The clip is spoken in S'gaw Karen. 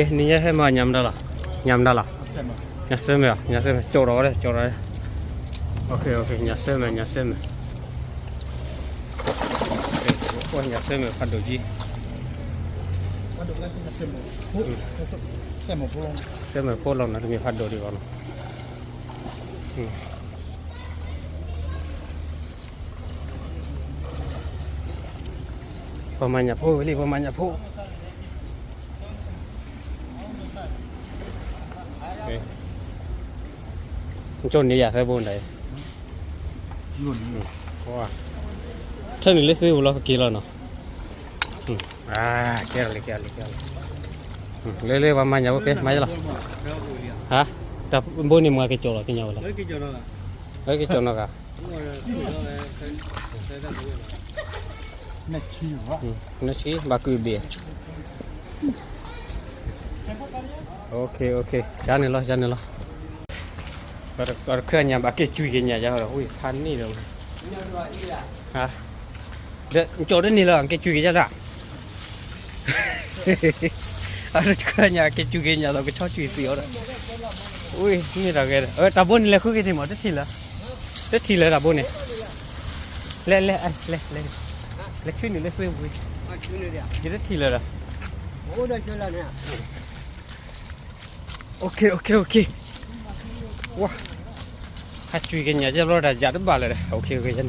နံၤညါဟဲမၤညၣ်မတၤလီၤ, ညၣ်မတၤလီၤ, ညၣ်စဲမဲာ်, ညၣ်စဲမဲာ် ကၠီၣ်ထီၣ်ဝဲဒၣ် ကၠီၣ်ထီၣ်ဝဲဒၣ်, ညၣ်စဲမဲာ် ညၣ်စဲမဲာ်, ညၣ်စဲမဲာ်ဖးဒိၣ်ကံ, စဲမဲာ်ဖိလီၤနီၤ တမ့ၢ်ဖးဒိၣ်ဒံးဘၣ်နီၤ, ပှၤမၤညၣ်ဖိဝဲလံ ပှၤမၤညၣ်ဖိ ကၠီၣ်န့ၢ်ယၤသၢဘိဒၣ်အံၤ, ထၢနုာ်လၢသ့ဝံၤလီၤ ကက့ၤလီၤနီၤ, ကဲလီၤလံ ကဲလီၤလံ ကဲလီၤလံ, လၢလၢပှၤမၤညၣ်ဖိကဲ မၤလီၤ, ဟါ, တၢ်ဘိန့ၣ်မၤက့ၤကၠီၣ်လီၤ ကညးဝဲလီၤ, ကက့ၤကၠီၣ်နီၤဂၤ နဆံ ဘၣ်ကုၢ်ဘ့ၣ်, ကၠါန့ၣ်လီၤ ကၠါန့ၣ်လီၤ, ကီၢ်တခၢၣ်ညါဘၣ်က့ၤကွံာ်က့ၤညၣ်ယါဒီး ဝံၢ်ဖးန့ၣ်ဒီး, ဒီးကၠီၣ်တန့ၢ်လၢၤ က့ၤကွံာ်က့ၤယါဒၣ် အတခၢၣ်ညါက့ၤကွံာ်က့ၤညၣ်ဒီး ကဆီကွံာ်သံအီၤဒီး, ဝံၢ်န့ၣ်တၢ်ဂဲၤဒီး တၢ်ဘိန့ၣ်လဲၤဃုက့ၤန့ၣ်မး တထံၣ်လၢၤ, တထံၣ်လၢၤတၢ်ဘိန့ၣ်, လဲၤလဲၤလဲၤလဲၤ, လဲၤဆူနုာ်လၢသ့ဝံၤ, ယတထံၣ်လၢၤဒီး, ဝါ, ဟးကွံာ်က့ၤညၣ်ယါဘျီတၢ်ယၤတဘၣ်လၢၤဒီး,